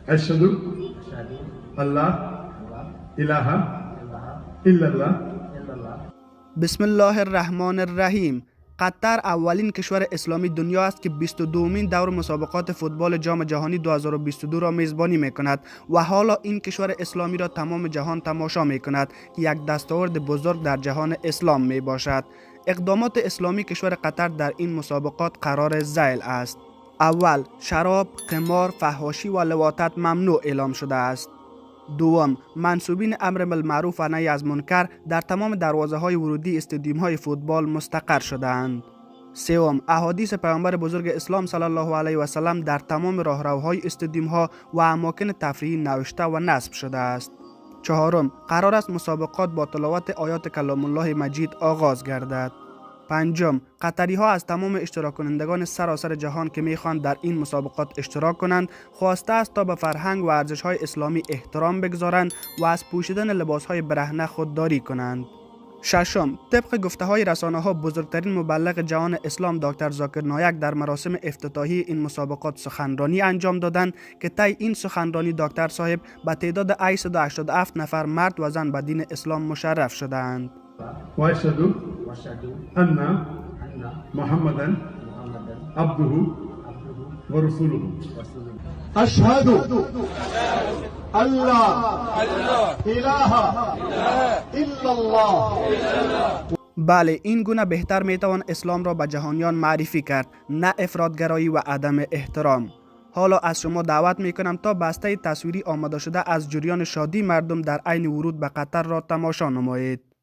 أشهد أن لا إله إلا الله. بسم الله الرحمن الرحیم. قطر اولین کشور اسلامی دنیا است که 22مین دور مسابقات فوتبال جام جهانی 2022 را میزبانی میکند و حالا این کشور اسلامی را تمام جهان تماشا میکند که یک دستاورد بزرگ در جهان اسلام می باشد. اقدامات اسلامی کشور قطر در این مسابقات قرار ذیل است. اول، شراب، قمار، فحاشی و لواطت ممنوع اعلام شده است. دوم، منسوبین امر بالمعروف و نهی از منکر در تمام دروازه های ورودی استادیوم های فوتبال مستقر شده‌اند. سوم، احادیث پیامبر بزرگ اسلام صلی الله علیه و سلم در تمام راهروهای استادیوم ها و اماکن تفریحی نوشته و نصب شده است. چهارم، قرار است مسابقات با تلاوت آیات کلام الله مجید آغاز گردد. پنجم، قطری ها از تمام اشتراک کنندگان سراسر جهان که میخواهند در این مسابقات اشتراک کنند خواسته است تا به فرهنگ و ارزش های اسلامی احترام بگذارند و از پوشیدن لباس های برهنه خودداری کنند. ششم، طبق گفته های رسانه ها بزرگترین مبلغ جهان اسلام دکتر زاکر نایک در مراسم افتتاحی این مسابقات سخنرانی انجام دادند که طی این سخنرانی دکتر صاحب به تعداد 887 نفر مرد و زن به دین اسلام مشرف شدند. وأشهد أن محمدا عبده ورسوله. أشهد أن لا إله إلا الله. بله، این گونه بهتر میتوان اسلام را به جهانیان معرفی کرد، نه افراط‌گرایی و عدم احترام. حالا از شما دعوت میکنم تا بسته تصویری آماده شده از جریان شادی مردم در عین ورود به قطر را تماشا نمایید.